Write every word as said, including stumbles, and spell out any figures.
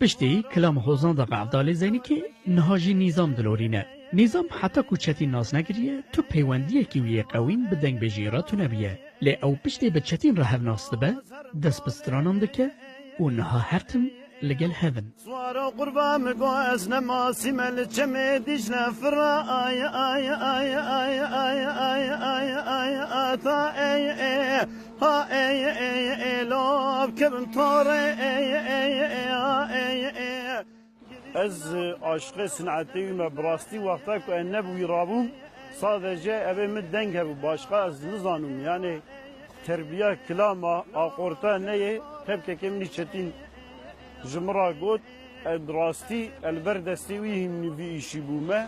Piştî kilama Hozan Daqa Evdalê Zeynikê niha jî Nîzam dilorîne. Nîzam heta ku Çetîn nas negiriye, tu peywendiyekî wî yê qewîn bi dengbêjiyê re tune bûye. Lê ew piştê bi Çetîn re hev nas dibe, dest bi stranan dike û niha her tim li gel hev in. Swara qurba min got ez ne masî me li çemê Dîcle fira ay ay ay ay ay ay ay ay ay ata ey ê ha ey ey ê lav kirin tarê ey ey ê ha ey ê. Ez, e, aşiqê sinetê wî me bi rastî wexta ku ez ne bi wî rabûm, sadece evê min deng hebû, başqa ez nizanim. Yani terbiya kilama aqorta neyê, tepkekê min Çetîn ji min ra got, ez rastî ez li ber destê wî hîn vî îşî bûme.